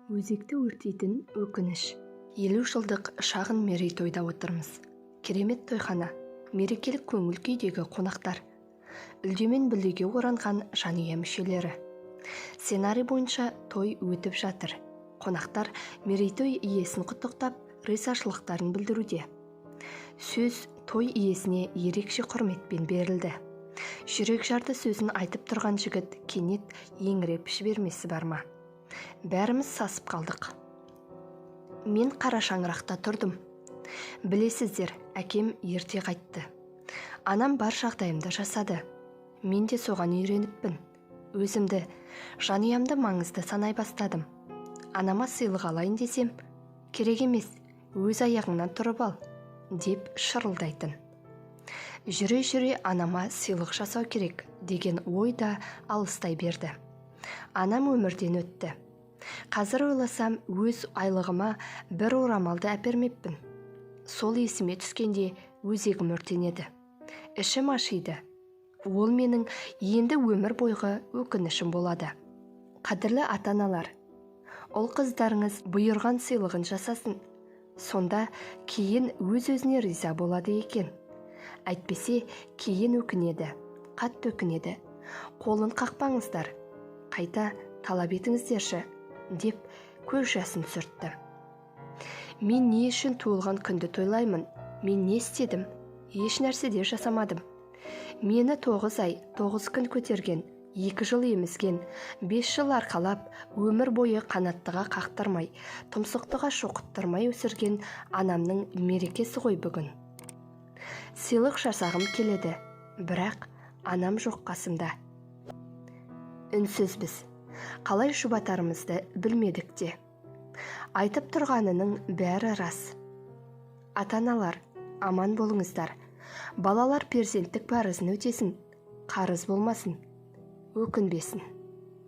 Өзекті өртейтін өкініш. 50 жылдық шағын мерейтойда отырмыз. Керемет тойхана, мерекелік көңіл күйдегі қонақтар. Үлдемен бүлдеге оранған жанұя мүшелері. Сценарий бойынша той өтіп жатыр. Қонақтар мерейтой иесін құттықтап, ризашылықтарын білдіруде. Сөз той иесіне ерекше құрметпен берілді. Жүрек жарды сөзін айтып тұрған жігіт кенет еңіреп жібермесі бар ма? Бәріміз сасып қалдық. Мен қара шаңырақта тұрдым. Білесіздер, әкем ерте қайтты. Анам бар жағдайымды жасады. Мен де соған үйреніппін. Өзімді, жанұямды маңызды санай бастадым. Анама сыйлық алайын десем, керек емес, өз аяғыңнан тұрып ал, деп шырылдайтын. Жүре-жүре анама сыйлық жасау керек деген ой да алыстай берді. Анам өмірден өтті. Қазір ойласам, өз айлығыма бір орамалды әпермеппін. Сол есіме түскенде өзегім өртенеді. Ішім ашиды. Ол менің енді өмір бойғы өкінішім болады. Қадірлі ата-аналар, ұл қыздарыңыз бұйырған сыйлығын жасасын. Сонда кейін өз-өзіне риза болады екен. Әйтпесе кейін өкінеді, қатты өкінеді. Қолын қақпаңыздар, қайта талап етіңіздерші, деп көз жасын сүртті. Мен не үшін туылған күнді тойлаймын? Мен не істедім? Еш нәрсе де жасамадым. Мені 9 ай, 9 күн көтерген, 2 жыл емізген, 5 жыл арқалап, өмір бойы қанаттыға қақтырмай, тұмсықтыға шоқыттырмай өсірген анамның мерекесі ғой бүгін. Сыйлық жасағым келеді, бірақ анам жоқ қасымда. Үнсізбіз. Қалай жұбатарымызды білмедік те. Айтып тұрғанының бәрі рас. Ата-аналар, аман болыңыздар. Балалар перзенттік парызын өтесін, қарыз болмасын, өкінбесін.